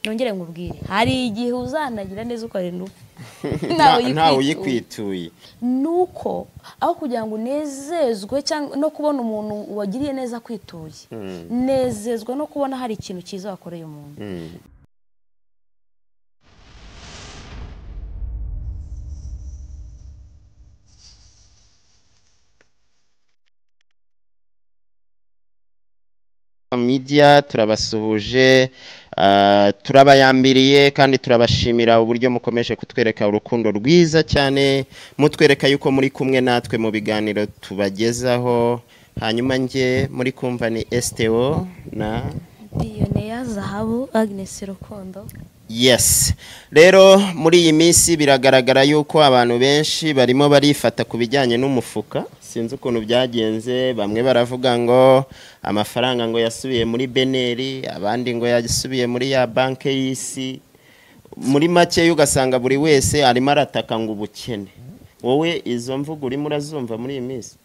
Nongere ngubwire, hari igihe uzanagira neza ukarinda upfa ntawe uyikwituye. Nuko aho kugira ngo unezezwe cyangwa no kubona umuntu wagiriye neza kwituye, nezezwa no kubona hari ikintu cyiza wakoreye umuntu. Media turabasuhuje, turabayambiriye kandi turabashimira uburyo mukomeje kutwereka urukundo rwiza cyane, mutwereka yuko muri kumwe natwe mu biganiro tubagezaho. Hanyuma nge muri kumva ni STO na Dioneya Zahabu Agnes Rukundo. Yes, rero muri iyi minsi biragaragara yuko abantu benshi barimo barifata ku bijyanye n'umufuka. Sinzi ukuntu byagenze, bamwe baravuga ngo amafaranga ngo yasubiye muri Beneri, abandi ngo yasubiye muri ya banke y'isi. Muri make ugasanga buri wese arimo arataka ngo ubukene. Wowe izo mvugo urimo urazumva muri iyi minsi?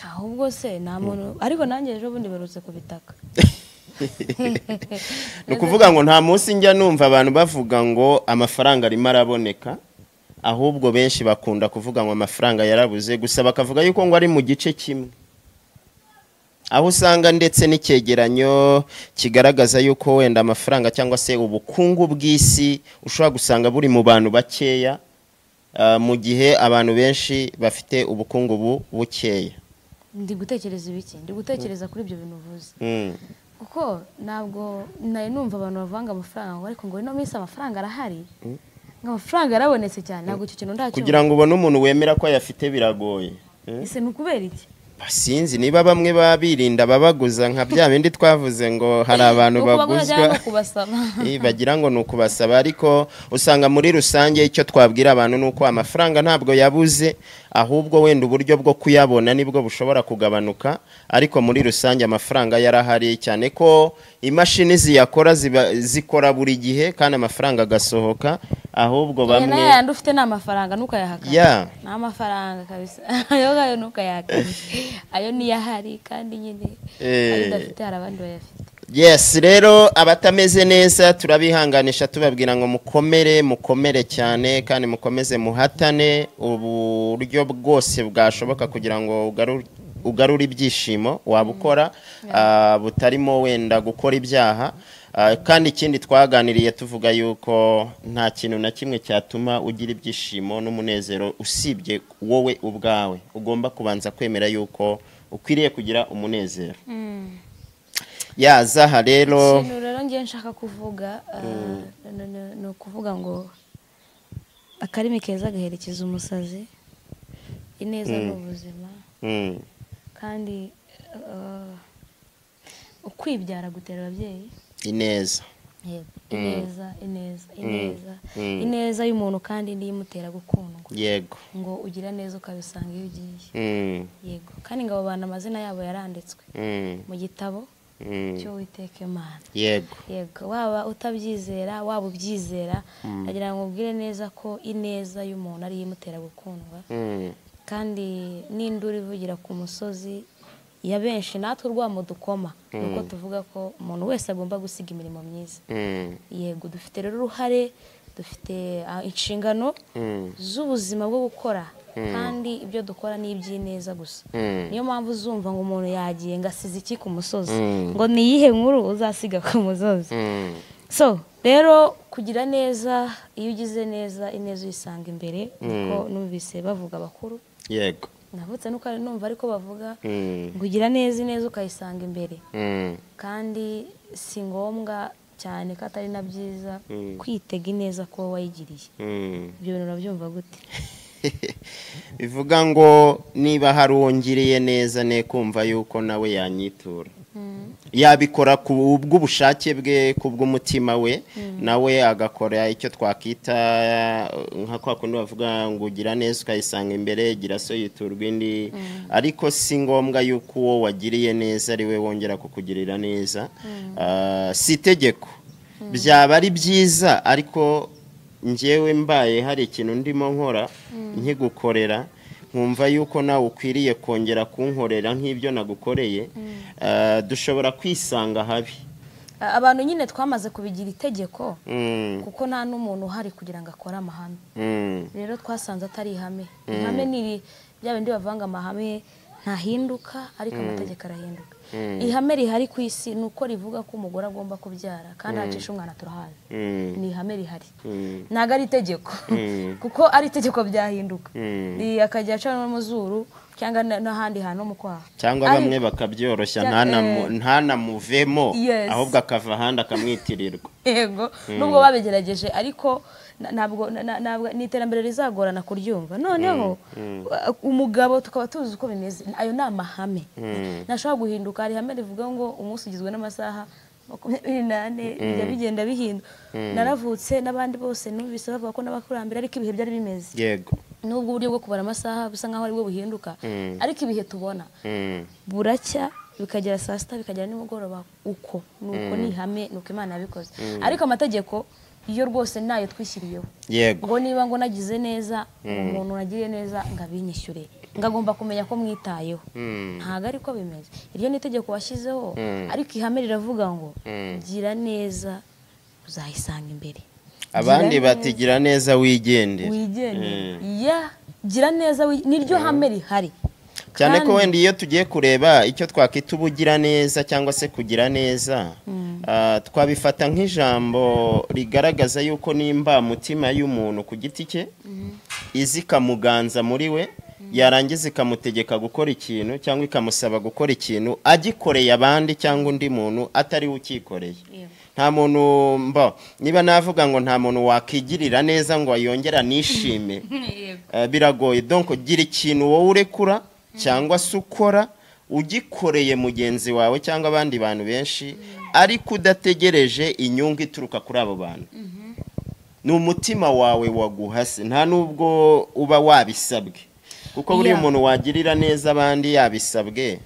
Ahubwo se nta muntu, ariko nanjye ejo bundi barutse kubitaka. Ni ukuvuga ngo nta munsi njya numva abantu bavuga ngo amafaranga arimo araboneka, ahubwo benshi bakunda kuvuga ngo amafaranga yarabuze, gusa bakavuga yuko ngo ari mu gice kimwe, aho usanga ndetse n'icyegeranyo kigaragaza yuko wenda amafaranga cyangwa se ubukungu bw'isi ushobora gusanga buri mu bantu bakeya, mu gihe abantu benshi bafite ubukungu bukeya. Ndi gutekereza ibiki? Ndi gutekereza kuri ibyo bintu uvuze. Kuko ntabwo nari numva abantu bavanga amafaranga, ariko ngo ino minsi amafaranga arahari, ngo amafaranga yarabonetse cyane, ntabwo icyo kintu ndacyumva. Kugira ngo ubone umuntu wemera ko ayafite biragoye. Ese ni ukubera iki? Sinzi niba bamwe babirinda babaguza nka bya bindi twavuze ngo hari abantu baguzwa bagira ngo ni ukubasaba, ariko usanga muri rusange icyo twabwira abantu ni uko amafaranga ntabwo yabuze, ahubwo wenda uburyo bwo kuyabona nibwo bushobora kugabanuka, ariko muri rusange amafaranga yarahari, cyane ko imashini ziyakora zikora buri gihe kandi amafaranga agasohoka. Ahubwo bamwe yandi ufite n'amafaranga ntukayahaka, n'amafaranga kabisa ayo ngayo ntukayahaka, ayo niyo ahari kandi nyine ayo udafite hari abandi bayafite. Yes, rero abatameze neza turabihanganisha, tubabwira ngo mukomere, mukomere cyane kandi mukomeze muhatane uburyo bwose bwashoboka kugira ngo ugarure ibyishimo wabukora, butarimo wenda gukora ibyaha. Kandi ikindi twaganiriye tuvuga yuko nta kintu na kimwe cyatuma ugira ibyishimo n'umunezero usibye wowe ubwawe. Ugomba kubanza kwemera yuko ukwiriye kugira umunezero. Ya Zaha, rero ikintu rero ngiye nshaka kuvuga ni ukuvuga ngo akarimi keza gaherekeza umusazi, ineza n'ubuzima, kandi ukwibyara gutera ababyeyi ineza. Ineza, ineza, ineza, ineza y'umuntu kandi niyo imutera gukundwa. Yego, ngo ugira neza ukabisanga iyo ugiye. Yego, kandi ngo abo bantu amazina yabo yaranditswe mu gitabo cy'Uwiteka Imana. Yego, yego, waba utabyizera waba ubyizera, agira ngo ubwire neza ko ineza y'umuntu ari imutera gukundwa. Kandi n'induru ivugira ku musozi ya benshi natwe urwamo dukoma, nuko tuvuga ko umuntu wese agomba gusiga imirimo myiza. Yego, dufite rero uruhare, dufite inshingano z'ubuzima bwo gukora, kandi ibyo dukora ni iby'ineza gusa. Niyo mpamvu uzumva ngo umuntu yagiye ngo asize iki ku musozi, ngo ni iyihe nkuru uzasiga ku musozi. So rero kugira neza, iyo ugize neza ineza uyisanga imbere, niko numvise bavuga abakuru. Yego, navutse nuko numva ariko bavuga ngo ugira neza ineza ukayisanga imbere. Kandi si ngombwa cyane ko atari na byiza kwitega ineza ko wayigiriye. Ibyo bintu urabyumva gute? Bivuga ngo niba hari uwongiriye neza ne kumva yuko nawe yanyitura, yabikora ku bw'ubushake bwe, ku bw'umutima we, nawe agakora icyo twakita nka kwa kundi bavuga ngo ugira neza ukayisanga imbere, gira so yiturwa indi. Ariko si ngombwa yuko uwo wagiriye neza ari we wongera kukugirira neza. Si itegeko, byaba ari byiza, ariko njyewe mbaye hari ikintu ndimo nkora nkigukorera nkumva yuko nawe ukwiriye kongera kunkorera nk'ibyo nagukoreye, dushobora kwisanga habi. Abantu nyine twamaze kubigira itegeko, kuko nta n'umuntu uhari kugira ngo akore amahame. Rero twasanze atari ihame. Ihame ni bya bindi bavanga amahame ntahinduka, ariko amategeko arahinduka. Ihame rihari ku isi ni uko rivuga ko umugore agomba kubyara kandi acisha umwana turahazi. Ni ihame rihari, ntabwo ari itegeko, kuko ari itegeko byahinduka, akajya aca no mu zuru cyangwa n'ahandi hantu mu kwaha, cyangwa bamwe bakabyoroshya ntanamuvemo, ahubwo akava ahandi akamwitirirwa. Yego, nubwo babigerageje ariko ntabwo ni iterambere rizagorana kuryumva. Noneho umugabo tukaba tuzi uko bimeze, ayo ni amahame ntashobora guhinduka. Hari ihame rivuga ngo umunsi ugizwe n'amasaha 24, bijya bigenda bihinduka. Naravutse n'abandi bose numvise bavuga ko n'abakurambere ariko ibihe byari bimeze. Yego, nubwo uburyo bwo kubara amasaha busa nkaho aribwo buhinduka, ariko ibihe tubona buracya bikagera saa sita, bikagera nimugoroba, uko nuko ni ihame, nuko Imana yabikoze. Ariko amategeko iyo rwose nayo twishyiriyeho. Yego, ngo niba ngo nagize neza umuntu nagiriye neza ngabinyishyure, ngagomba kumenya ko mwitayeho. Ntago ariko bimeze. Iryo ni itegeko washyizeho, ariko ihame riravuga ngo gira neza uzayisanga imbere. Abandi batigira neza wigendere. Ya, gira neza niryo hame rihari. Cyane ko wenda iyo tugiye kureba icyo twakita ubugira neza cyangwa se kugira neza, twabifata nk'ijambo rigaragaza yuko nimba mutima y'umuntu ku giti cye izi kamuganza muri we, yarangiza ikamutegeka gukora ikintu cyangwa ikamusaba gukora ikintu agikoreye abandi cyangwa undi muntu atari ukikoreye. Nta muntu mba niba navuga ngo nta muntu wakigirira neza ngo yongera nishime, biragoye. Donc gira ikintu wowe urekura cyangwa se ukora ugikoreye mugenzi wawe cyangwa abandi bantu benshi, ariko udategereje inyungu ituruka kuri abo bantu. Ni umutima wawe waguhase, nta nubwo uba wabisabwe, kuko buri muntu wagirira neza abandi yabisabwe,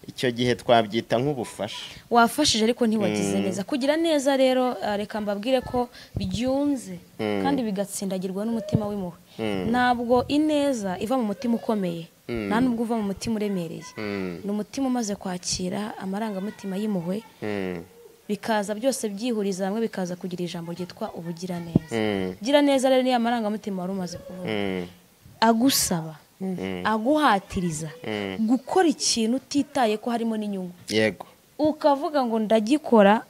icyo gihe twabyita nk'ubufasha. Wafashije ariko ntiwagize neza. Kugira neza rero reka mbabwire ko byunze kandi bigatsindagirwa n'umutima w'impuhwe. Ntabwo ineza iva mu mutima ukomeye, nta nubwo uva mu mutima uremereye. Ni umutima umaze kwakira amarangamutima y'impuhwe, bikaza byose byihuriza hamwe, bikaza kugira ijambo ryitwa ubugiraneza. Gira neza rero ni amarangamutima wari umaze kuvuga, agusaba, aguhatiriza gukora ikintu utitaye ko harimo n'inyungu. Yego, ukavuga ngo ndagikora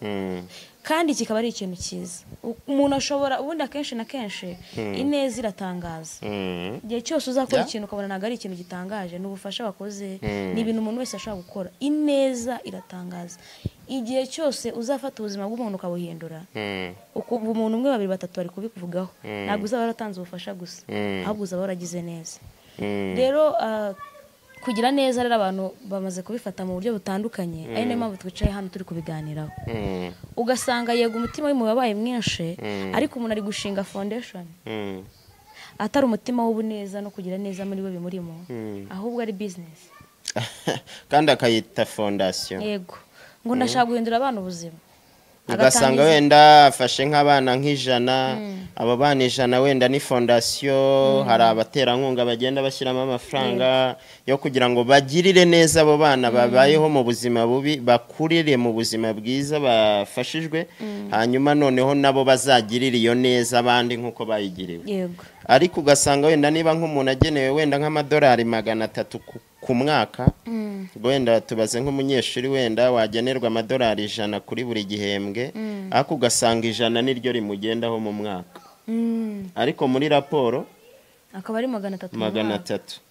kandi kikaba ari ikintu cyiza. Umuntu ashobora ubundi akenshi na kenshi ineza iratangaza. Igihe cyose uzakora ikintu ukabona ntabwo ari ikintu gitangaje, ni ubufasha wakoze, ni ibintu umuntu wese ashobora gukora. Ineza iratangaza. Igihe cyose uzafata ubuzima bw'umuntu ukabuhindura, ukumva umuntu umwe, babiri, batatu bari kubivugaho, ntabwo uzaba waratanze ubufasha gusa, ahubwo uzaba waragize neza. Rero kugira neza rero abantu bamaze kubifata mu buryo butandukanye, ari nayo mpamvu twicaye hano turi kubiganiraho. Ugasanga yego umutima w'impuhwe wabaye mwinshi, ariko umuntu ari gushinga foundation atari umutima w'ubuneza no kugira neza muri we bimurimo, ahubwo ari business kandi akayita fondation. Yego, ngo ndashaka guhindura abana ubuzima. Ugasanga wenda afashe nk'abana nk'ijana, abo bana 100 wenda ni fondation, hari abaterankunga bagenda bashyiramo amafaranga yo kugira ngo bagirire neza abo bana babayeho mu buzima bubi, bakurire mu buzima bwiza bafashijwe, hanyuma noneho nabo bazagirire iyo neza abandi nk'uko bayigiriwe. Yego, ariko ugasanga wenda niba nk'umuntu agenewe wenda nk'amadolari 300 ku mwaka, wenda tubaze nk'umunyeshuri wenda wagenerwa amadolari 100 kuri buri gihembwe, ariko ugasanga 100 niryo rimugendaho mu mwaka, ariko muri raporo akaba ari 300.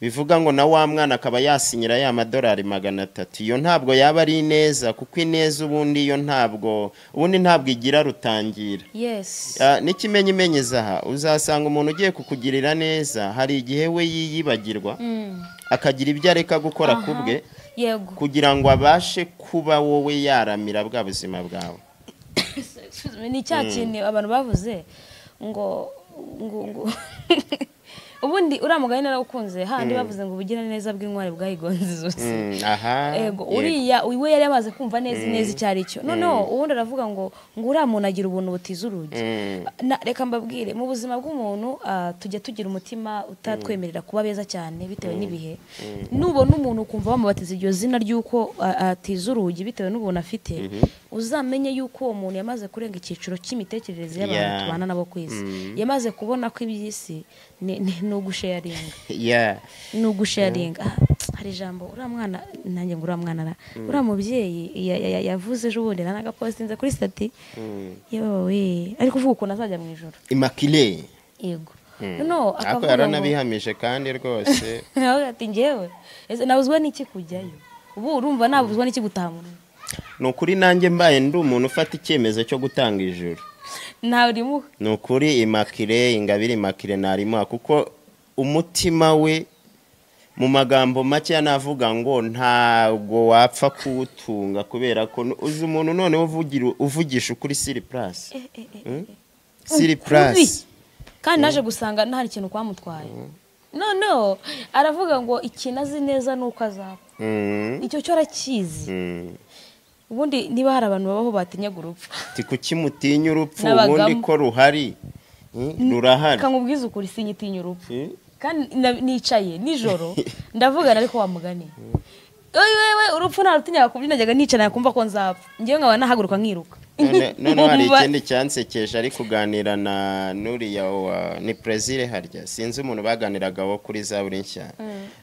Bivuga ngo na wa mwana akaba yasinyira ya madolari 300. Iyo ntabwo yaba ari ineza, kuko ineza ubundi iyo ntabwo ubundi ntabwo igira rutangira. Yes. N'ikimenyimenyeza aha uzasanga umuntu ugiye kukugirira neza hari igihe we yiyibagirwa, akagira ibyo areka gukora kubwe, yego, kugira ngo abashe kuba wowe yaramira bwa buzima bwawe. Ni cya kintu abantu bavuze ngo ngo Ubundi uriya mugani narawukunze, handi bavuze ngo ubugira neza bw'inkware bwayigonze izosi. Aha. Ego, uriya we yari yamaze kumva neza neza icyo ari cyo. Noneho ubundi aravuga ngo uriya muntu agira ubuntu butiza urugi. Reka mbabwire, mu buzima bw'umuntu tujya tugira umutima utatwemerera kuba beza cyane bitewe n'ibihe. Nubona umuntu ukumva bamubatiza iryo zina ry'uko atiza urugi bitewe n'ubuntu afite, uzamenye yuko uwo muntu yamaze kurenga icyiciro cy'imitekerereze y'abantu tubana nabo ku isi. Yamaze kubona ko iby'isi ni ugusharinga. Ni ugusharinga. Hari ijambo uriya mwana, nanjye ngo uriya mwana, uriya mubyeyi yavuze ejo bundi nanagapostinze kuri stati. Yewe, ari kuvuga ukuntu azajya mu ijoro. Immaculée. Yego. No, akavuga yaranabihamije kandi rwose. Ati njyewe nabuzwa n'iki kujyayo? Ubu urumva nabuzwa n'iki gutaha mu rugo? Ni ukuri nanjye mbaye ndi umuntu ufata icyemezo cyo gutanga ijoro. Ntawe. Ni ukuri Immaculée, Ingabire Immaculée narimuha, kuko umutima we mu magambo make navuga ngo ntabwo wapfa kuwutunga, kubera ko uzi umuntu noneho uvugisha ukuri siri plus. Siri plus. Kandi naje gusanga nta kintu kwamutwaye. Noneho aravuga ngo ikintu azi neza nuko azapfa. Icyo cyo arakizi. Ubundi niba hari abantu babaho batinyaga urupfu, ti kuki mutinya urupfu ubundi ko ruhari? Rurahari. Kamubwiza ukuri, sinyitinya urupfu. Kandi nicaye nijoro ndavugana ariko wamugani. Wewe urupfu ntarutinyaga kubyina, najyaga nicara kumva ko nzapfa. Ngiye nkaba nahaguruka nkiruka. None hari ikindi cyansekeje ari kuganira na nuriya wa ni Prezire harya, sinzi umuntu baganiraga wo kuri Zaburi Nshya.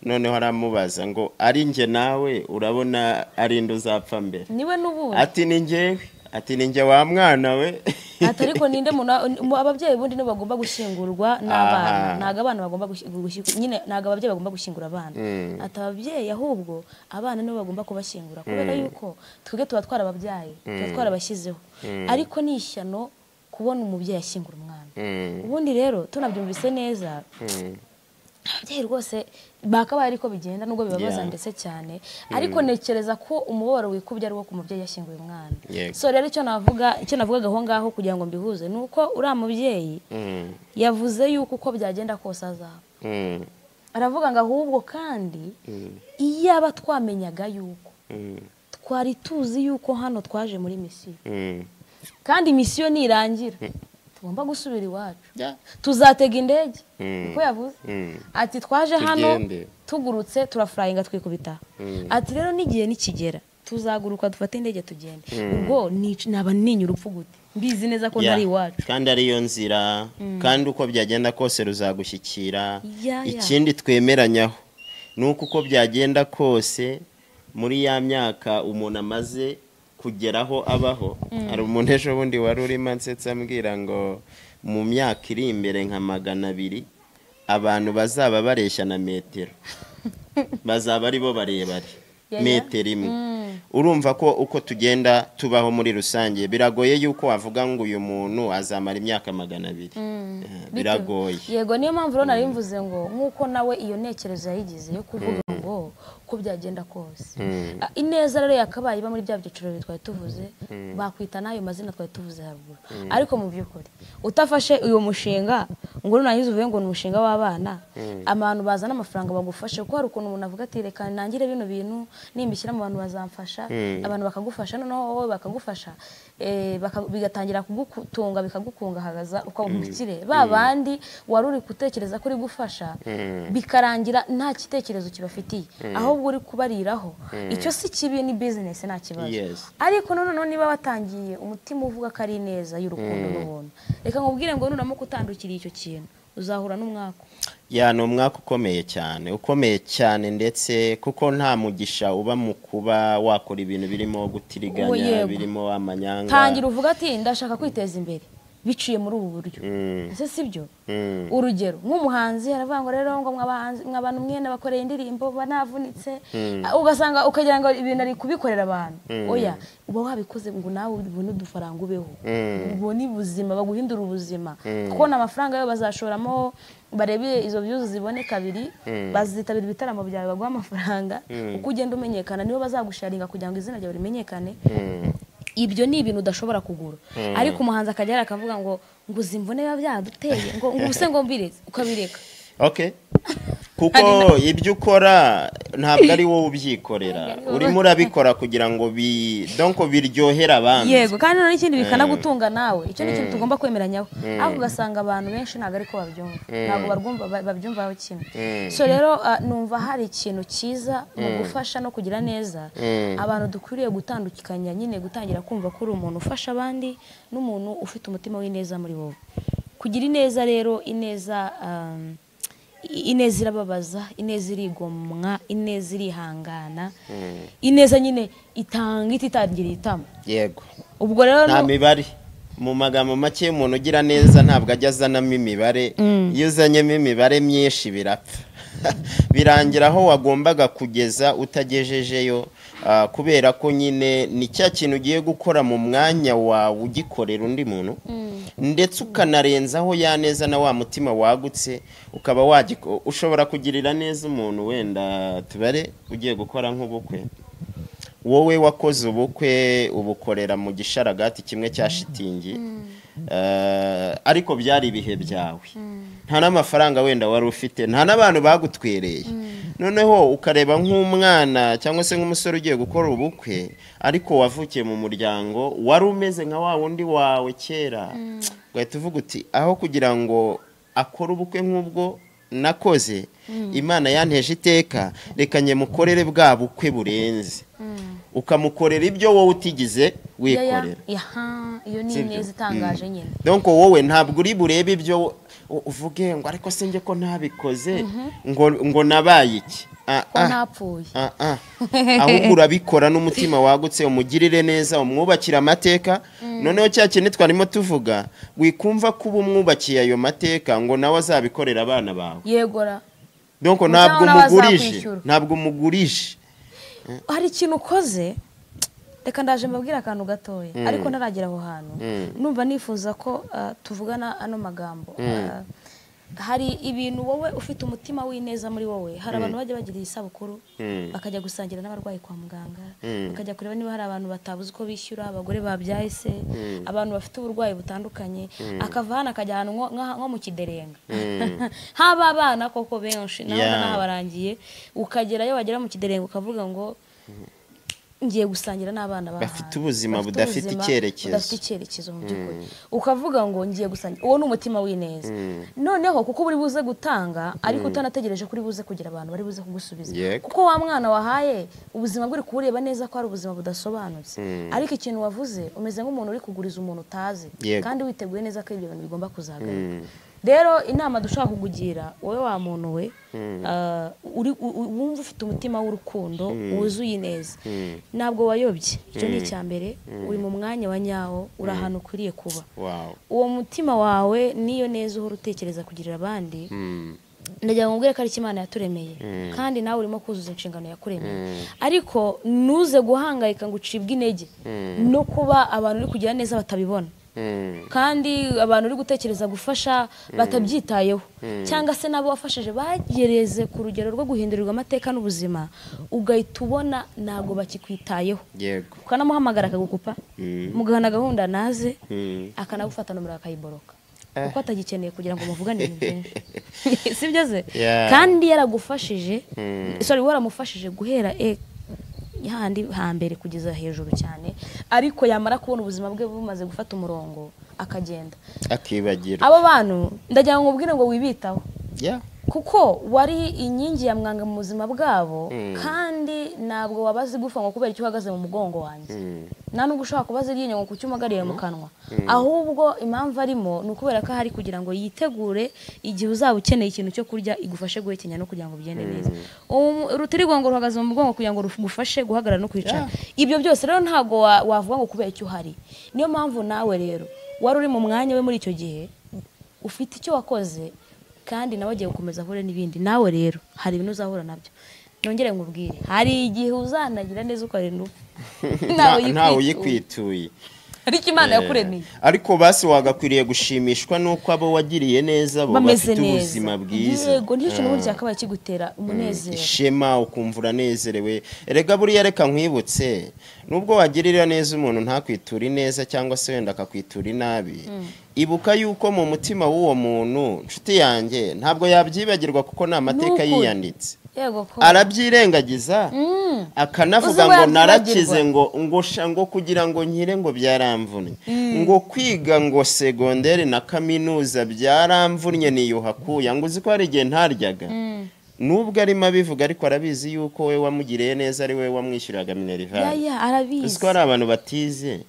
Noneho aramubaza ngo ari nge nawe urabona ari ndo uzapfa mbere? Niwe n'ubundi. Ati ni ngewe, ati ni nge wa mwana we. Ati ariko ninde muntu ababyeyi bundi nibo bagomba gushyingurwa n'abana, ntago abana bagomba gushyingurwa nyine, ntago ababyeyi bagomba gushyingura abana. Ati ababyeyi ahubwo abana nibo bagomba kubashyingura, kubera yuko twebwe tuba twarababyaye, tuba twarabashyizeho. Ariko ni ishyano kubona umubyeyi ashyingura umwana. Ubundi rero tunabyumvise neza, ababyeyi rwose bakabaye ariko bigenda nubwo bibabaza ndetse cyane, ariko ntekereza ko umubabaro wikubye ari wo ku mubyeyi yashyinguye umwana. So rero icyo navugaga aho ngaho kugira ngo mbihuze nuko uriya mubyeyi yavuze yuko uko byagenda kose azapfa. Aravuga ngo ahubwo kandi iyaba twamenyaga yuko twari tuzi yuko hano twaje muri misiyo, kandi misiyo nirangira tugomba gusubira iwacu, tuzatega indege. Niko yavuze. Ati twaje hano tugurutse turaflyinga twikubita. Ati rero n'igihe nikigera tuzaguruka dufate indege tugende. Ubwo naba ninya urupfu gute? Mbizi neza ko ntari iwacu. Kandi ari yo nzira, kandi uko byagenda kose ruzagushyikira. Ikindi twemeranyaho nuko uko byagenda kose muri ya myaka umuntu amaze kugeraho abaho. Hari umuntu ejo bundi wari urimo ansetsa ambwira ngo mu myaka iri imbere nka 200 abantu bazaba bareshya na metero, bazaba ari bo barebare metero imwe. Urumva ko uko tugenda tubaho muri rusange biragoye yuko wavuga ngo uyu muntu azamara imyaka 200. Biragoye. Yego, niyo mpamvu rero nari mvuze ngo nkuko nawe iyo ntekerezo yayigize yo kuvuga ngo uko byagenda kose. Ineza rero yakabaye iba muri bya byiciro twari tuvuze, bakwita nayo mazina twari tuvuze haruguru. Ariko mu by'ukuri utafashe uyu mushinga ngo nurangiza uvuye ngo ni umushinga w'abana, abantu bazana amafaranga bagufashe, kuko hari ukuntu umuntu avuga ati reka nangire bino bintu nimbishyira mu bantu bazamfasha, abantu bakagufasha, noneho wowe bakagufasha bigatangira kugutunga bikagukungahagaza ukaba umukire. Ba bandi wari uri gutekereza ko uri gufasha bikarangira nta gitekerezo kibafitiye, ahubwo uri kubariraho. Icyo si kibi, ni business nta kibazo. Ariko noneho niba watangiye umutima uvuga ko ari neza y'urukundo n'ubuntu, reka nkubwire ngo nuramuka utandukiriye icyo kintu uzahura n'umwaka. Ya, ni umwaka ukomeye cyane, ukomeye cyane, ndetse kuko nta mugisha uba mu kuba wakora ibintu birimo gutiriganya, birimo amanyanga. Tangira uvuga ati ndashaka kwiteza imbere biciye muri ubu buryo. Ese sibyo? Urugero nk'umuhanzi aravuga ngo rero ngo mwabantu mwene bakoreye indirimbo banavunitse, ugasanga ukagira ngo ibintu ari kubikorera abantu. Oya, uba wabikoze ngo nawe ubone udufaranga ubeho, ubone ubuzima, baguhindura ubuzima. Kuko n'amafaranga yo bazashoramo barebe izo views zibone kabiri, bazitabira ibitaramo byawe baguha amafaranga, uko ugenda umenyekana nibo bazagusharinga kugira ngo izina ryawe rimenyekane. Ibyo ni ibintu udashobora kugura. Ariko umuhanzi akajya akavuga ngo ngo uzimvune biba byaduteye, ngo ubuse ngo mbiretse, ukabireka. Okay, kuko ibyo ukora ntabwo ari wowe ubyikorera, urimo urabikora kugira ngo donc biryohere abandi. Yego, kandi noneho ikindi bikanagutunga nawe. Icyo ni ikintu tugomba kwemeranyaho. Ariko ugasanga abantu benshi ntabwo ariko babyumva, ntabwo babyumvaho kimwe. So rero numva hari ikintu cyiza mu gufasha no kugira neza. Abantu dukwiriye gutandukanya nyine, gutangira kumva ko uri umuntu ufasha abandi n'umuntu ufite umutima w'ineza muri wowe. Kugira ineza rero, ineza ineza irababaza, ineza irigomwa, ineza irihangana, ineza nyine itanga ititangira itama. Yego. Ubwo rero nta mibare. Mu magambo make, umuntu ugira neza ntabwo ajya azanamo imibare. Iyo uzanyemo imibare myinshi birapfa, birangira aho wagombaga kugeza utagejejeyo, kubera ko nyine ni cya kintu ugiye gukora mu mwanya wawe ugikorera undi muntu, ndetse ukanarenzaho ya neza na wa mutima wagutse, ukaba ushobora kugirira neza umuntu. Wenda tubare ugiye gukora nk'ubukwe, wowe wakoze ubukwe ubukorera mu gisharagati kimwe cya shitingi, ariko byari ibihe byawe, nta n'amafaranga wenda wari ufite, nta n'abantu bagutwereye. Noneho ukareba nk'umwana cyangwa se nk'umusore ugiye gukora ubukwe, ariko wavukiye mu muryango wari umeze nka wa wundi wawe kera, ugahita uvuga uti aho kugira ngo akore ubukwe nk'ubwo nakoze, Imana yanteje iteka, reka nyemukorere bwa bukwe burenze. Ukamukorera ibyo wowe utigize wikorera. Iyo ni ineza itangaje nyine. Donc wowe ntabwo uri burebe ibyo uvuge ngo ariko se njye ko ntabikoze, ngo nabaye iki, ko ntapfuye. Ahubwo urabikora n'umutima wagutse, umugirire neza, umwubakira amateka. Noneho cya kintu twarimo tuvuga, wikumva kuba umwubakiye ayo mateka ngo nawe azabikorera abana bawe. Yegora. Donc ntabwo umugurije, ntabwo umugurije. Hari ikintu ukoze, reka ndaje mbabwira akantu gatoya, ariko ntaragera aho hantu. Numva nifuza ko tuvugana ano magambo. Hari ibintu wowe ufite umutima w'ineza muri wowe. Hari abantu bajya bagira isabukuru, bakajya gusangira n'abarwayi kwa muganga, bakajya kureba niba hari abantu batabuze uko bishyura, abagore babyaye se, abantu bafite uburwayi butandukanye, akava hano akajya ahantu nko mu Kiderenga. Haba abana koko benshi naho nabarangiye, ukagerayo wagera mu Kiderenga ukavuga ngo ngiye gusangira n'abana bafite ubuzima budafite icyerekezo, budafite icyerekezo mu by'ukuri. Ukavuga ngo ngiye gusangira, uwo ni umutima w'ineza. Noneho kuko buri buze gutanga ariko utanategereje kuri buze kugira abantu bari buze kugusubiza, kuko wa mwana wahaye ubuzima bw'uri kureba neza ko ari ubuzima budasobanutse. Ariko ikintu wavuze umeze nk'umuntu uri kuguriza umuntu utazi, kandi witeguye neza ko ibyo bintu bigomba kuzagaruka. Rero inama dushaka kukugira wowe wa muntu we, wumva ufite umutima w'urukundo wuzuye ineza, ntabwo wayobye. Icyo ni icya mbere, uri mu mwanya wa nyawo, uri ahantu ukwiriye kuba. Uwo mutima wawe niyo neza uhora utekereza kugirira abandi. Ndagira ngo mbwire ko ari Imana yaturemeye, kandi nawe urimo kuzuza inshingano yakuremeye. Ariko ntuze guhangayika ngo ucibwe intege no kuba abantu uri kugira neza batabibona, kandi abantu uri gutekereza gufasha batabyitayeho, cyangwa se nabo wafashije bagereze ku rugero rwo guhindurirwa amateka n'ubuzima, ugahita ubona ntabwo bakikwitayeho. Yego. Ukanamuhamagara akagukupa, mugahana gahunda naze, akanagufata nomero akayiboroka, kuko atagikeneye kugira ngo muvugane ibintu byinshi. Sibyo se? Kandi yaragufashije, sorry, waramufashije guhera handi hambere kugeza hejuru cyane, ariko yamara kubona ubuzima bwe bumaze gufata umurongo akagenda akibagira. Abo bantu ndagira ngo ubwire ngo wibitaho, kuko wari inkingi ya mwanga mu buzima bwabo, kandi ntabwo wabazi gufa ngo kubera icyo uhagaze mu mugongo wanjye, nta nubwo ushobora kubaza iryinyo ngo kucyumagariye mu kanwa. Ahubwo impamvu arimo ni ukubera ko ahari kugira ngo yitegure igihe uzaba ukeneye ikintu cyo kurya igufashe guhekenya no kugira ngo bigende neza. Urutirigongo ruhagaze mu mugongo kugira ngo rugufashe guhagarara no kwicara. Ibyo byose rero ntabwo wavuga ngo kubera icyo uhari. Niyo mpamvu nawe rero wari uri mu mwanya we muri icyo gihe, ufite icyo wakoze, kandi nawe agiye gukomeza ahure n'ibindi. Nawe rero hari ibintu uzahura nabyo. Nongere nkubwire, hari igihe uzanagira neza ukarinda upfa ntawe uyikwituye. Ariko Imana yakuremeye. Ariko basi wagakwiriye gushimishwa nuko abo wagiriye neza bo bafite ubuzima bwiza. Yego, nicyo kintu burya cyakabaye kigutera umunezero, ishema, ukumva uranezerewe. Erega buriya reka nkwibutse, nubwo wagirira neza umuntu ntakwitura ineza cyangwa se wenda akakwitura inabi, ibuka yuko mu mutima w'uwo muntu, nshuti yanjye, ntabwo yabyibagirwa kuko ni amateka yiyanditse. Arabyirengagiza akanavuga ngo narakize, ngo ngo kugira ngo nkire ngo byaramvunye, ngo kwiga ngo segonderi na kaminuza byaramvunye niyuhakuya, ngo uzi ko hari igihe ntaryaga. Nubwo arimo abivuga ariko arabizi yuko we wamugiriye neza ari we wamwishyuriraga minerval. Arabizi. Uzi ko hari abantu batize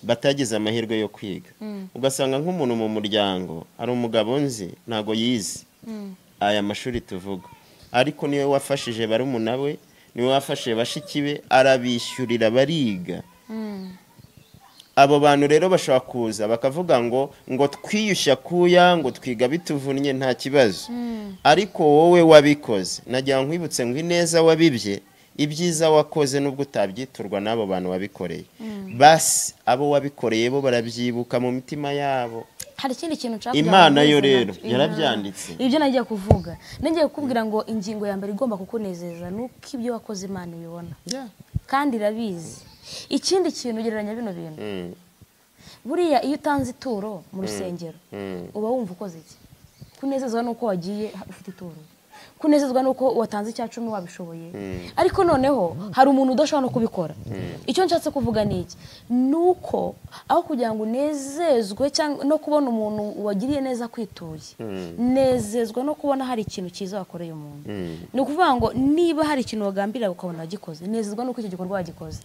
batagize amahirwe yo kwiga, ugasanga nk'umuntu mu muryango ari umugabo nzi ntago yize aya mashuri tuvuga, ariko niwe wafashije barumuna we, niwe wafashije bashiki be, arabishyurira bariga. Abo bantu rero bashobora kuza bakavuga ngo twiyushya kuya, ngo twiga bituvunnye, nta kibazo. Ariko wowe wabikoze, nagira nkwibutse ngo ineza wabibye, ibyiza wakoze nubwo utabyiturwa n'abo bantu wabikoreye, basi abo wabikoreye bo barabyibuka mu mitima yabo. Hari ikindi kintu nshaka, Imana yo rero yarabyanditse. Ibyo nagiye kuvuga, nagiye kukubwira ngo ingingo ya mbere igomba kukunezeza nuko ibyo wakoze Imana ibibona kandi irabizi. Ikindi kintu ugereranya bino bintu, buriya iyo utanze ituro mu rusengero uba wumva ukoze iki? Kunezezwa nuko wagiye ufite ituro, kunezezwa nuko watanze icya 10 wabishoboye. Ariko noneho hari umuntu udashobora no kubikora. Icyo nshatse kuvuga ni iki? Nuko aho kugira ngo unezezwe cyangwa no kubona umuntu wagiriye neza kwituye, nezezwa no kubona hari ikintu cyiza wakoreye umuntu. Ni ukuvuga ngo niba hari ikintu wagambirira ukabona wagikoze, nezezwa nuko icyo gikorwa wagikoze.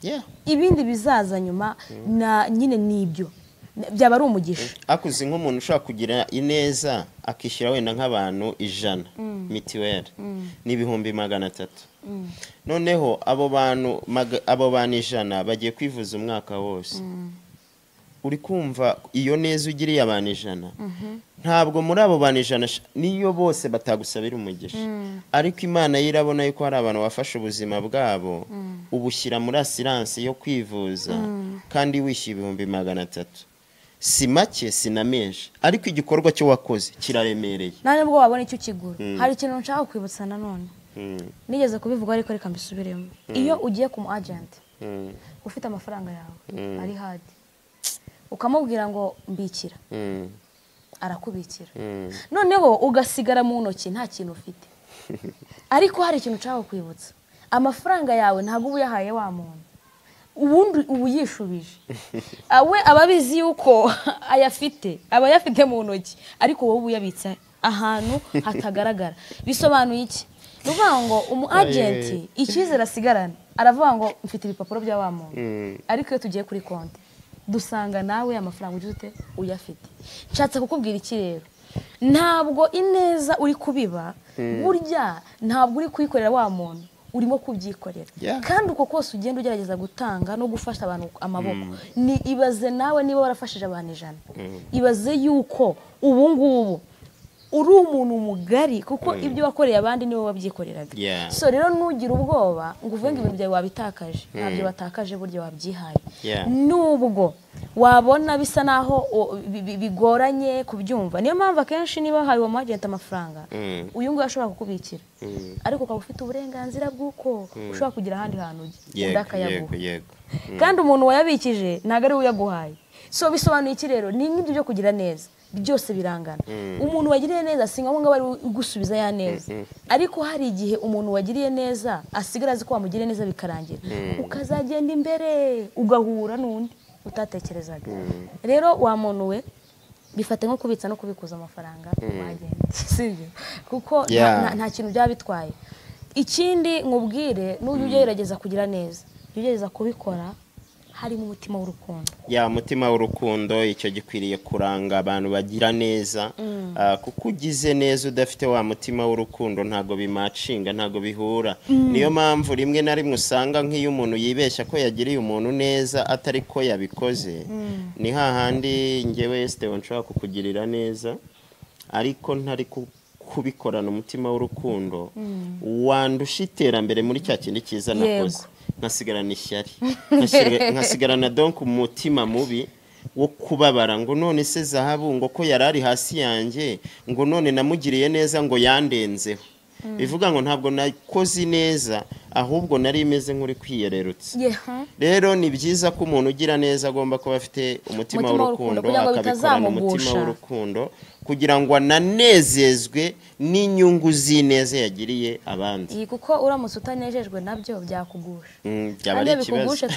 Ibindi bizaza nyuma na nyine nibyo byaba ari umugisha. Akuzi nk'umuntu ushobora kugira ineza akishyura wenda nk'abantu 100 mitiweli n'ibihumbi 300, noneho abo bantu 100 bagiye kwivuza umwaka wose. Uri kumva iyo neza ugiriye abantu 100, ntabwo muri abo bantu 100 niyo bose batagusabira umugisha, ariko Imana yirabona yuko hari abantu bafashe ubuzima bwabo ubushyira muri asiranse yo kwivuza kandi wishyuye ibihumbi 300. Si make si na menshi, ariko igikorwa cyo wakoze kiraremereye. Nta nubwo wabona icyo ukigura. Hari ikintu nshaka kwibutsa nanone, nigeze kubivuga ariko reka mbisubiremo. Iyo ugiye ku mu agent ufite amafaranga yawe ari hadi, ukamubwira ngo mbikira, arakubikira, noneho ugasigara mu ntoki nta kintu ufite. Ariko hari ikintu nshaka kwibutsa, amafaranga yawe ntabwo uba uyahaye wa muntu, ubundi ubu yishubije. Awe ababizi yuko ayafite, aba ayafite mu ntoki, ariko wowe uyabitsa ahantu hatagaragara. Bisobanuye iki? Ni ukuvuga ngo umu agent icyizere asigarana, aravuga ngo mfite ibipapuro bya wa muntu, ariko iyo tugiye kuri konti dusanga nawe amafaranga ugize ute uyafite. Nshatse kukubwira iki rero, ntabwo ineza uri kubiba burya ntabwo uri kuyikorera wa muntu, urimo kubyikorera. Kandi uko kose ugenda ugerageza gutanga no gufasha abantu amaboko, ni ibaze nawe niba warafashije abantu 100, ibaze yuko ubu ngubu uri umuntu mugari, kuko ibyo wakoreye abandi niwe wabyikoreraga. So rero nugira ubwoba ngo uvuge ngo ibintu byawe wabitakaje, ntabyo watakaje, burya wabyihaye. Nubwo wabona bisa naho bigoranye kubyumva, niyo mpamvu akenshi niba hawe uwo agent amafaranga, uyu nguyu ashobora kukubikira, ariko ukaba ufite uburenganzira bw'uko ushobora kugira ahandi hantu ujya, undi akayaguha. Kandi umuntu wayabikije ntabwo ari we uyaguhaye. So bisobanuye iki rero? Ni nk'ibyo byo kugira neza byose birangana. Umuntu wagiriye neza si ngombwa ngo ari ugusubiza ya neza, ariko hari igihe umuntu wagiriye neza asigara azi ko wamugiriye neza bikarangira, ukazagenda imbere ugahura n'undi utatekerezaga. Rero wa muntu we, bifate nko kubitsa no kubikuza amafaranga wagenda, sibyo? Kuko nta kintu byaba bitwaye. Ikindi nkubwire, n'ujya ugerageza kugira neza, jya ugerageza kubikora harimo umutima w'urukundo. Ya mutima w'urukundo, icyo gikwiriye kuranga abantu bagira neza, kuko ugize neza udafite wa mutima w'urukundo ntago bimacinga, ntago bihura. Niyo mpamvu rimwe na rimwe usanga nk'iyo umuntu yibeshya ko yagiriye umuntu neza atari ko yabikoze, ni hahandi njyewe Steven nshobora kukugirira neza ariko ntari kubikorana umutima w'urukundo, wandusha iterambere muri cya kindi cyiza nakoze, nkasigarana ishyari, nkasigarana donc umutima mubi. wo kubabara ngo none se Zahabu ngo ko yarari hasi yanjye, ngo none namugiriye neza ngo yandenzeho. Bivuga ngo ntabwo nakoze neza, ahubwo nari imeze nk'uri kwiyererutsa. Rero ni byiza ko umuntu ugira neza agomba kuba afite umutima w'urukundo, akabikorana umutima w'urukundo kugira ngo ananezezwe n'inyungu z'ineza yagiriye abandi. Kuko uramutse utanejejwe nabyo byakugusha. Byaba ari ikibazo.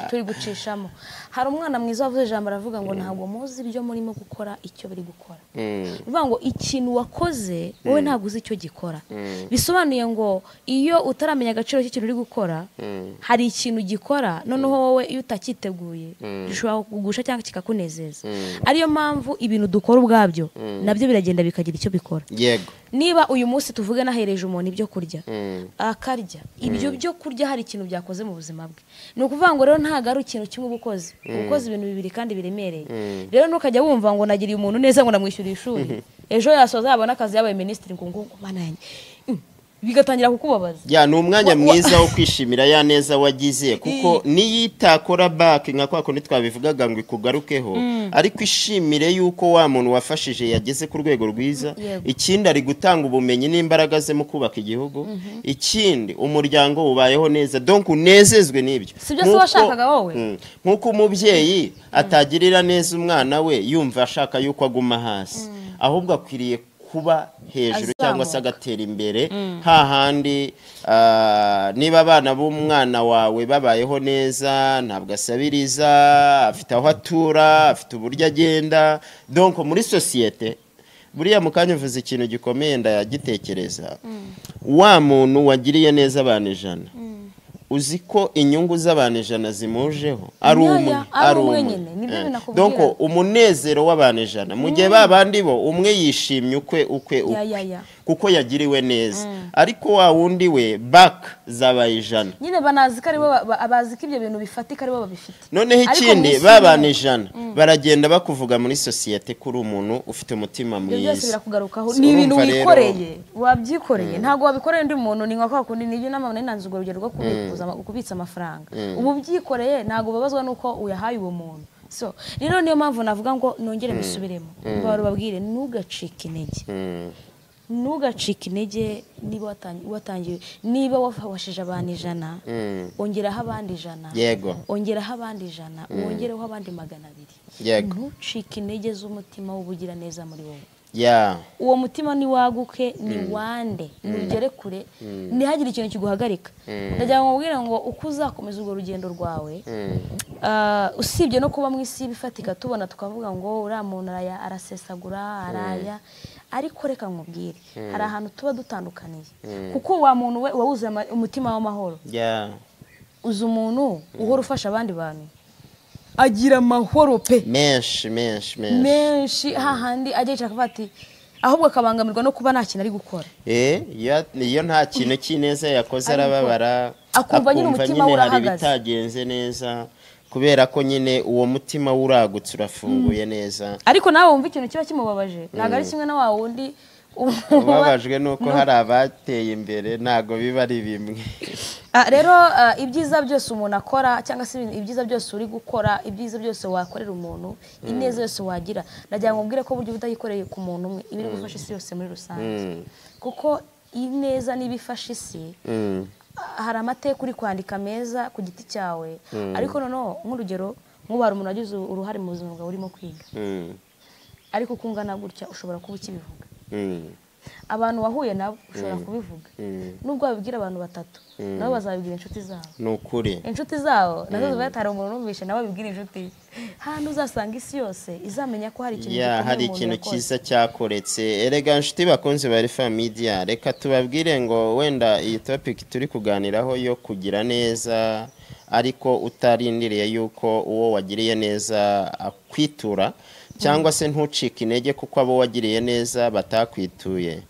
Turi gucishamo. Hari umwana mwiza wavuze ijambo aravuga ngo ntabwo muzi ibyo murimo gukora icyo biri gukora. Bivuga ngo ikintu wakoze wowe ntabwo uzi icyo gikora. Bisobanuye ngo iyo utaramenya agaciro cy'ikintu uri gukora, hari ikintu gikora noneho wowe iyo utakiteguye gishobora kugusha cyangwa kikakunezeza. Ariyo mpamvu ibintu dukora ubwabyo nabyo biragenda bikagira icyo bikora. Yego. Niba uyu munsi tuvuge nahereje umuntu ibyo kurya akarya, ibyo byo kurya hari ikintu byakoze mu buzima bwe. Ni ukuvuga ngo rero ntago ari ikintu kimwe ubukoze, ubukoze ibintu bibiri kandi biremereye. Rero ntukajya wumva ngo nagiriye umuntu neza ngo namwishyura ishuri, ejo yasoza yabona akazi yabaye minisitiri ngo ngo mana yanjye, bigatangira kukubabaza. Ya, ni umwanya mwiza wo kwishimira ya neza wagize, kuko niyitakora back nka kwa kundi twabivugaga ngo ikugarukeho, ariko ishimire yuko wa muntu wafashije yageze ku rwego rwiza. Ikindi ari gutanga ubumenyi n'imbaraga ze mu kubaka igihugu. Ikindi umuryango ubayeho neza, donc unezezwe n'ibyo. Sibyo se washakaga wowe? Nkuko umubyeyi atagirira neza umwana we yumva ashaka yuko aguma hasi, ahubwo akwiriye kuba hejuru cyangwa se agatera imbere. Hahandi niba abana b'umwana wawe babayeho neza, ntabwo asabiriza, afite aho atura, afite uburyo agenda, donc muri societe. Buriya mukanya uvuze ikintu gikomeye ndayagitekereza. Wa muntu wagiriye neza abantu 100, uzi ko inyungu z'abantu 100 zimujeho ari umwe, donc umunezero w'abantu 100, mu gihe babandi bo umwe yishimye ukwe kuko yagiriwe neza, ariko wa wundi we back zabaye 100. Nyine banazi ko ari bo abazi ko ibyo bintu bifatika ari bo babifite. Noneho ikindi babana 100 baragenda bakuvuga muri societe kuri umuntu ufite umutima mwiza. Byose birakugarukaho, ni ibintu wikoreye, wabyikoreye, ntago wabikoreye undi muntu. Ni nka kwa kundi nibyo nama nanze urwo rugero rwo kubikuza kubitsa amafaranga, ubu byikoreye ntago babazwa nuko uyahaye uwo muntu. So rero niyo mpamvu navuga ngo nongere mbisubiremo, bababwire ntugacike intege. Ntugacike intege niba watangiye, niba wafashije abantu 100, ongeraho abandi 100, yego, ongeraho abandi 100, wongereho abandi 200. Yego. Ntucike intege z'umutima w'ubugira neza muri wowe. Ya. Uwo mutima ni waguke, ni wande, nugere kure, ntihagire ikintu kiguhagarika. Ndagira ngo mbwire ngo uko uzakomeza urwo rugendo rwawe, usibye no kuba mu isi bifatika tubona tukavuga ngo uriya muntu arasesagura, araya, ariko reka nkubwire, hari ahantu tuba dutandukaniye. Kuko wa muntu we wawuzuye umutima w'amahoro. Uzi umuntu uhora ufasha abandi bantu, agira amahoro pe, menshi menshi menshi menshi, hahandi ajya yicara akavuga ati ahubwo akabangamirwa no kuba nta kintu ari gukora. Iyo nta kintu cy'ineza yakoze arababara, akumva nyine umutima urahagaze, bitagenze neza, kubera ko nyine uwo mutima uragutse urafunguye neza. Ariko nawe wumva ikintu kiba kimubabaje, ntabwo ari kimwe na wa wundi ubabajwe nuko hari abateye imbere, ntago biba ari bimwe. Rero ibyiza byose umuntu akora, cyangwa se ibyiza byose uri gukora, ibyiza byose wakorera umuntu, ineza yose wagira, ndagira ngo mbwire ko buryo utayikoreye ku muntu umwe ibiri gufasha isi yose muri rusange. Kuko ineza niba ifasha isi, hari amateka uri kwandika meza ku giti cyawe, ariko noneho nk'urugero nk'ubu hari umuntu wagize uruhare mu buzima bwawe urimo kwiga, ariko kungana gutya ushobora kuba ukibivuga. Abantu wahuye nabo ushobora kubivuga, nubwo wabibwira abantu batatu nabo bazabibwira inshuti zabo. Ni ukuri inshuti zabo nazo zibatara umuntu numvishe nabo babibwira inshuti. Hano uzasanga isi yose izamenya ko hari ikintu gikomeye, hari ikintu cyiza cyakoretse. Erega inshuti bakunze ba Alpha Media, reka tubabwire ngo wenda iyi topic turi kuganiraho yo kugira neza ariko utarindiriye yuko uwo wagiriye neza akwitura, cyangwa se ntucike intege kuko abo wagiriye neza batakwituye.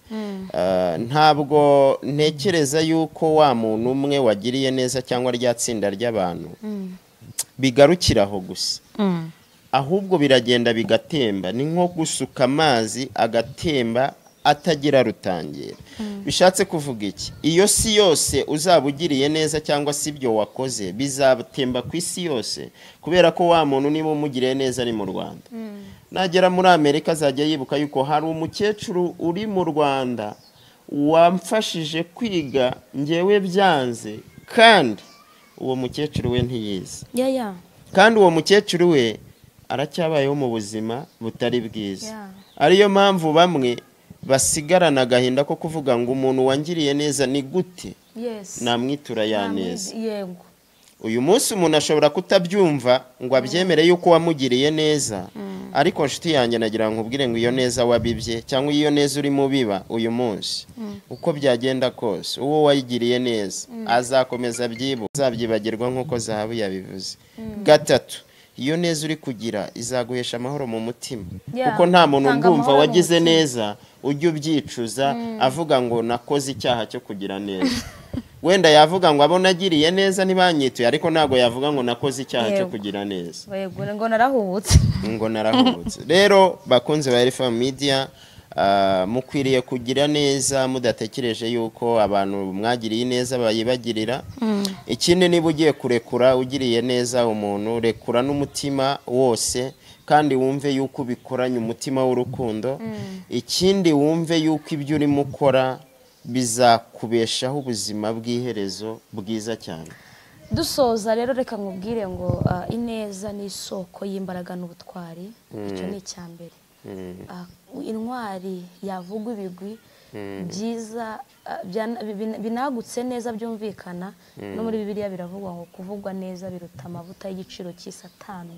Ntabwo ntekereza yuko wa muntu umwe wagiriye neza cyangwa rya tsinda ry'abantu bigarukiraho gusa, ahubwo biragenda bigatemba. Ni nko gusuka amazi agatemba atagira rutangira. Bishatse kuvuga iki? Iyo si yose uzaba ugiriye neza cyangwa se ibyo wakoze bizatemba ku isi yose, kubera ko wa muntu niba umugiriye neza ari mu Rwanda, nagera muri Amerika azajya yibuka yuko hari umukecuru uri mu Rwanda wamfashije kwiga ngewe byanze, kandi uwo mukecuru we ntiyize. Kandi uwo mukecuru we aracyabayeho mu buzima butari bwiza. Ariyo mpamvu bamwe basigarana agahinda ko kuvuga ngo umuntu wangiriye neza ni gute namwitura ya neza. Uyu munsi umuntu ashobora kutabyumva ngo abyemere yuko wamugiriye neza, ariko nshuti yanjye nagira ngo nkubwire ngo iyo neza wabibye cyangwa iyo neza uri mubiba uyu munsi, uko byagenda kose uwo wayigiriye neza azakomeza abyibuka, azabyibagirwa nk'uko zahabu yabivuze. Gatatu, iyo neza uri kugira izaguhesha amahoro mu mutima, kuko nta muntu ndumva wagize neza ujya ubyicuza avuga ngo nakoze icyaha cyo kugira neza. Wenda yavuga ngo abo nagiriye neza ntibanyituye, ariko ntago yavuga ngo nakoze icyaha cyo kugira neza, ngo narahubutse, ngo narahubutse. Rero bakunze ba Elfa Media, mukwiriye kugira neza mudatekereje yuko abantu mwagiriye neza bayibagirira. Ikindi, niba ugiye kurekura ugiriye neza umuntu, rekura n'umutima wose, kandi wumve yuko ubikoranye umutima w'urukundo. Ikindi, wumve yuko ibyo urimo ukora bizakubeshaho ubuzima bw'iherezo bwiza cyane. Dusoza rero, reka nkubwire ngo ineza ni isoko y'imbaraga n'ubutwari. Icyo ni icya mbere. Intwari yavugwa ibigwi byiza binagutse neza byumvikana, no muri Bibiliya biravugwa ngo kuvugwa neza biruta amavuta y'igiciro cy'isatani.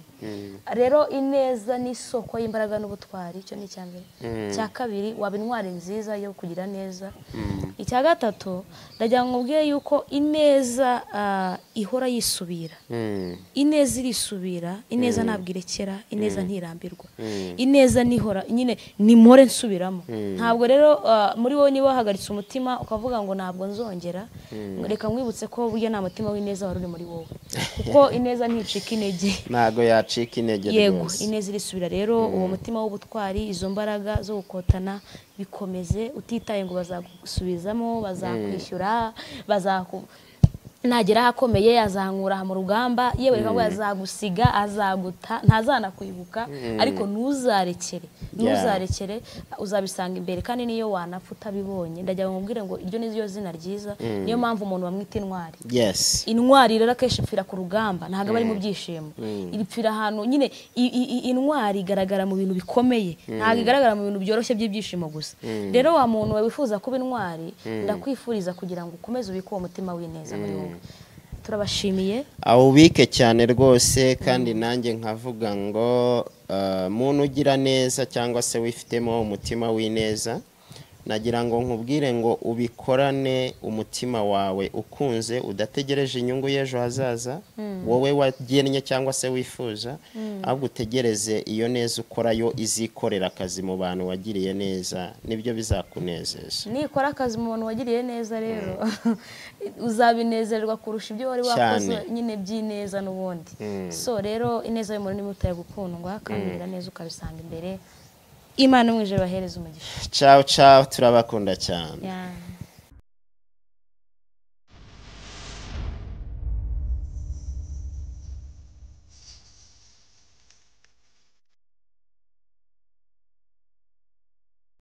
Rero ineza ni isoko y'imbaraga n'ubutwari, icyo ni icya mbere. Icya kabiri, waba intwari nziza yo kugira neza. Icya gatatu, ndagira ngo nkubwire yuko ineza ihora yisubira. Ineza irisubira, ineza ntabwo irekera, ineza ntirambirwa, ineza nihora nyine nimore nsubiramo. Ntabwo rero muri wowe niba wahagaritse umutima ukavuga ngo ntabwo nzongera, reka nkwibutse ko burya nta mutima w'ineza wari uri muri wowe, kuko ineza nticika intege, ntago yacika intege. Yego, ineza irisubira. Rero uwo mutima w'ubutwari, izo mbaraga zo gukotana, bikomeze utitaye ngo bazagusubizamo, bazakwishyura, bazaku nagera ahakomeye azankura mu rugamba, yewe reka ngo azagusiga, azaguta, ntazanakwibuka, ariko ntuzarekere, ntuzarekere, uzabisanga imbere. Kandi niyo wanapfa utabibonye, ndagira ngo nkubwire ngo iryo ni ryo zina ryiza. Niyo mpamvu umuntu bamwita intwari. Intwari rero akenshi ipfira ku rugamba, ntabwo aba ari mu byishimo, ipfira ahantu nyine. Intwari igaragara mu bintu bikomeye, ntabwo igaragara mu bintu byoroshye by'ibyishimo gusa. Rero wa muntu we wifuza kuba intwari, ndakwifuriza kugira ngo ukomeze ubike uwo mutima w'ineza muri wowe. Turabashimiye, awubike cyane rwose. Kandi nanjye nkavuga ngo muntu ugira neza cyangwa se wifitemo umutima w'ineza, nagira ngo nkubwire ngo ubikorane umutima wawe ukunze, udategereje inyungu y'ejo hazaza wowe wagennye cyangwa se wifuza, ahubwo utegereze iyo neza ukora yo izikorera akazi mu bantu wagiriye neza, nibyo bizakunezeza. Nikora akazi mu bantu wagiriye neza rero uzabinezerwa kurusha ibyo wari wakoze nyine by'ineza n'ubundi. So rero ineza y'umuntu niba utaye gukundwa, kandi neza ukabisanga imbere. Imana umwije bahereza umugisha. Ciao ciao, turabakunda cyane.